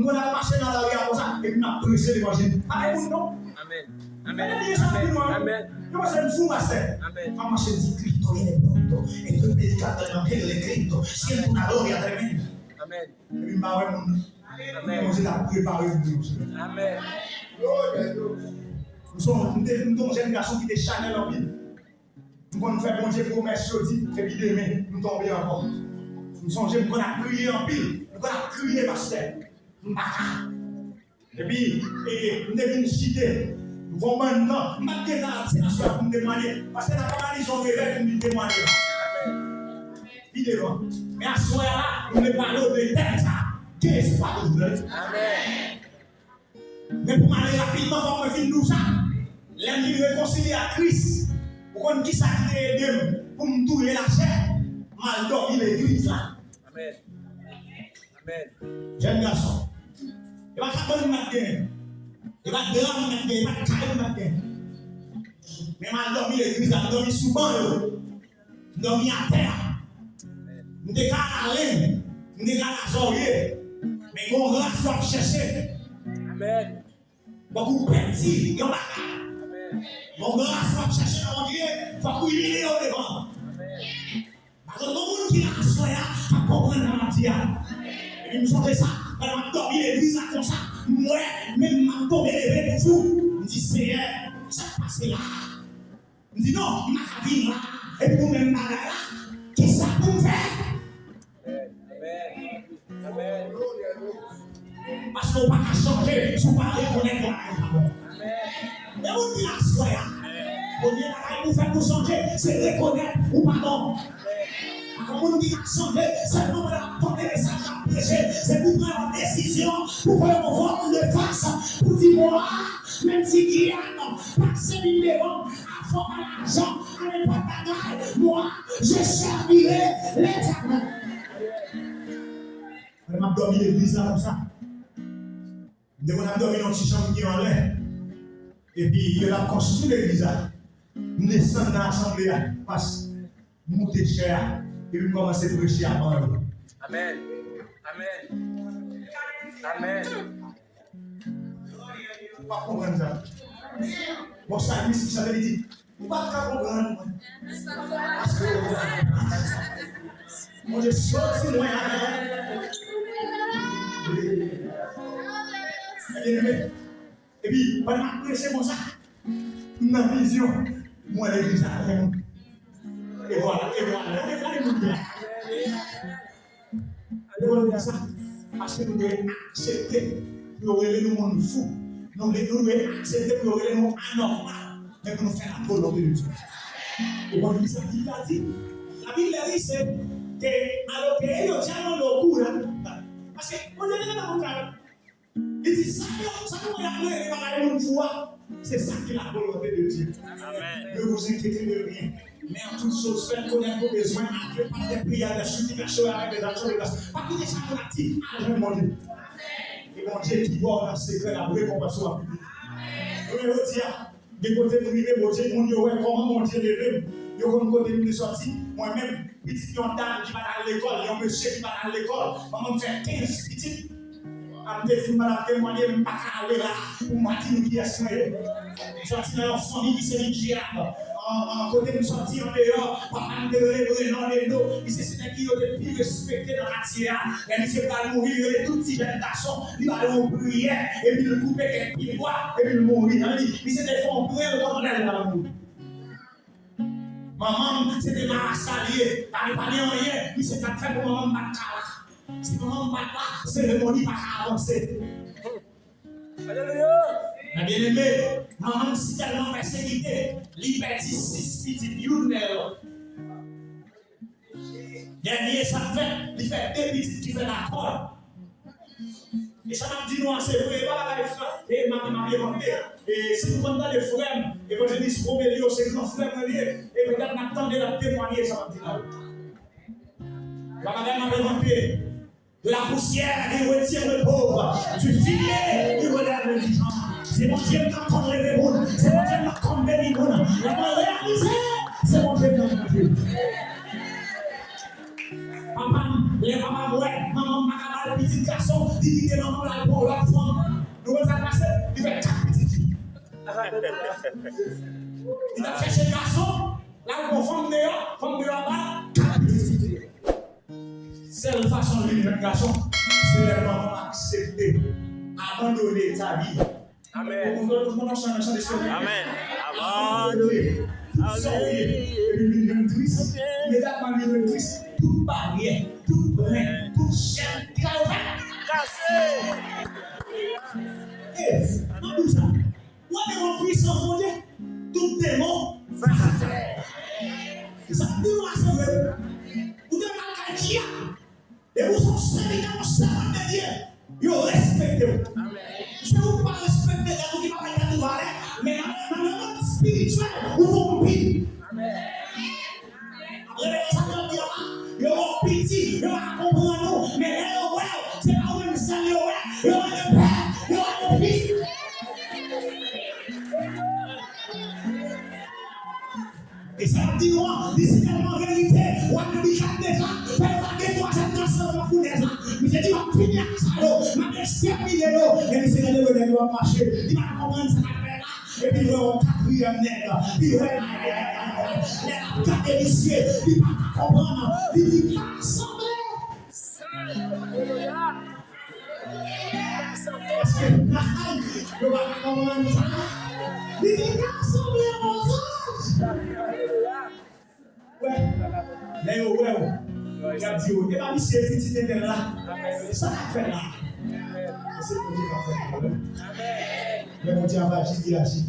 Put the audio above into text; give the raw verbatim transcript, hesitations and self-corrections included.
Nou konn ap mache nan lari a konsa, epi n ap preche levanjil. Pa gen moun non. Amèn. Amèn. Amèn. Amèn. Yo panse m fou, pastè. Amèn. M ap mache, m di, Cristo viene pronto. Esto es predicando el evangelio de Cristo. Siento una gloria tremenda. Amèn. Epi m pa wè moun. Amèn. Bondye t ap prepare m pou yo. Amèn. M son-, m te, m te yon jèn gason ki te chanèl anpil. M konn fè Bondye pwomès jodi, epi demen, m tonbe ankò. M sonje m konn ap kriye anpil. M konn ap kriye, pastè. M pa ka. Epi, e, e, m te vin chite. M fè yon bann tan. M pa t gen tan ap di aswè a pou m temwanye. Pastè, nan pa analize yon revèy pou m vin temwanye. Pi devan. Men aswè a la, m vle pale w de tèm sa. Gen espwa toujou, tande. Amèn. Men pou m ale rapidman, fòk mwen fin di w sa. Lè m vin rekonsilye ak Kris, ou konn kisa ki te ede m pou m touye lachè? M al dòmi legliz la. Amèn. Amèn. Jèn gason. E pa kabann m t ap genyen. E pa dra m t ap genyen. E pa kay m t ap genyen. Men m al dòmi legliz la, m dòmi sou ban yo. M dòmi atè a. M te ka al a lenn, m te ka al a zòrye. Men gon gras w ap chèche. Amèn. Fòk ou pèdi yon bagay. Amèn. Gon gras w ap chèche nan Bondye, fòk ou imilye w devan. Amèn. Paske gon moun ki la aswè a, pa konprann sa m ap di a. Epi m sonje sa, pandan m ap dòmi legliz la konsa, m wè, men m ap tonbe leve toujou. M di, Seyè, sa k pase la? M di, non, m pa ka vin la, epi pou menm bagay la, kisa pou m fè? Amèn. Amèn. Paske w pa ka chanje si w pa rekonèt bagay sa bon. Amèn. Men moun ki la aswè a, premye bagay pou fè pou chanje, se rekonèt ou pa bon. Amèn. Paske moun ki ka chanje, sèlman pandan w ap tande mesaj la ap preche, se pou pran yon desizyon, pou fè yon vòl de fas, pou di, mwa, menm si Giyàn pase vin devan m, afò pa lajan, a nenpòt bagay, mwa, je servirai l'Éternel. Pandan m ap dòmi legliz la konsa, m te konn ap dòmi nan ti chanm ki anlè. Epi yo t ap konstwi legliz la. M desann nan asanble a, pas, m moute chè a, epi m kòmanse preche a ban yo. Amèn. Amèn. Amèn. Ou pa konprann sa. Bon, salmis ki chante, li di, ou pa t ka konprann mwen. Paske Bondye soti mwen avè. Ebyen, ebyen, epi, pandan m ap preche konsa, m nan vizyon, m wè legliz la plen moun. E vwala, e vwala. Gade, gade moun ki la. Nou konn sa? Paske nou dwe aksepte pou yo rele nou moun fou. Nou dwe, nou dwe aksepte pou yo rele nou anòmal. Men pou nou fè la volonte de Dye. Ou konn ki sa Bib la di? La Bible dice que a lo que ellos llaman locura. Paske, Bondye te nan yon kay. Li di, sa yo, sa nou wè y ap rele bagay moun fou a, se sa ki la volonte de Dye. Amèn. Ne vous inquiétez de rien. Mais en toute chose, faites connaître vos besoins à Dieu par des prières, des supplications et avec des actions de grâce. Pa kite sa moun ap di, al jwenn Bondye. E Bondye ki wè w nan sekrè, l ap rekonpanse w an piblik. Kounye a, jodi a, gen kote m rive, Bondye, moun yo wè kòman Bondye leve m. Yo konn kote m te sòti. Mwen menm, pitit yon dam ki pa t al lekòl, yon mesye ki pa t al lekòl. Manman m fè kenz pitit. A m te di m pa t ap temwanye, m pa ka ale la pou m pa di nou kiyès mwen ye. M sòti nan yon fanmi ki se Midyab. An, an, kote m sòti andeyò, papa m te rele Brenando. Misye se nèg ki yo te pi respekte nan katye a. Lè misye pral mouri, li rele tout ti jèn gason, li ba yo yon priyè, epi l koupe kèk pye bwa, epi l mouri. Sa vle di, misye te fè yon priyè, l konn lè l pral mouri. Manman m, se te marasa li ye. Pa gen, pa gen anyen misye t ap fè pou manman m pa t ka la. Si manman m pa t la, seremoni pa ka avanse. Alelouya! Men byeneme, manman m si tèlman pèsekite, li pèdi sis pitit, youn dèyè lòt. Dènye sa k fèt, li fè de pitit ki fè lakòl. E sa m ap di nou an, se vre, e pa bagay fra-, e m ap, m ap envante. E si nou konn tande frè m, evanjelis Romelio, se gran frè mwen li ye. E petèt n ap tande l ap temwanye sa m ap di la yo. E pa bagay m ap envante. De la poussière, il retire le pauvre. Du fumier, il relève l'indigent. Se Bondye m k ap konn leve moun. Se Bondye m k ap konn beni moun. Lè mwen reyalize, se Bondye m nan manje. Papa m, lè papa m wè manman m pa ka ba l pitit gason, li kite manman l al Pou lòt fanm, nou konn sa k pase? Li fè kat pitit fi. Li t ap chèche gason, l al pran fanm deyò, fanm deyò ba l kat pitit fi. Sèl fason l vin jwenn gason, se lè manman aksepte abandone eta vi. Amèn. Ou konn, ou konn chante, chante, chante. Amèn. Abandone tout sa w ye, epi vin jwenn Kris. Imedyatman l vin jwenn Kris, tout baryè, tout plen, tout chèn, ki sa yo fè? Kase. E, m ap di w sa. Ou ap wè pwisans Bondye, tout demon. Sa di nou asanble. Ou te mal kay dyab. Depi w se yon sèvitè, yon sèvant de Dye, yo respekte w. Se ou k pa respekte tèt ou ki pa bay tèt ou valè, men nan, nan, nan mond espirityèl, ou fè w pi. Reveye sa k ap di yo a, yo wè w piti, yo pa ka konprann ou, men lè yo wè w, se pa ou menm sèl yo wè, yo wè de pè, yo wè de fi. E sa l ap di nou an, li se tèlman verite, w ap nan bikap deja, fè yo pa gen twa zèdtan san nan founèz la. Misye di, "M ap fini ak sa yo, m ap ekstèmine yo." Men misye gade yo, nèg yo ap mache, li pa konprann sa k ap fèt la. Epi l wè yon katriyèm nèg, li wè, lè l ap gade misye, li pa ka konprann, li di, "Ka sanble." Paske, yo pa ka konprann sa. Li di, "Ka sanble yon zanj." Wè, lè yo wè w, y ap di yo, "E pa misye pitit entèl la?" Sa k ap fèt la? Se Bondye k ap fè pwoblèm. Lè Bondye ap aji, li aji.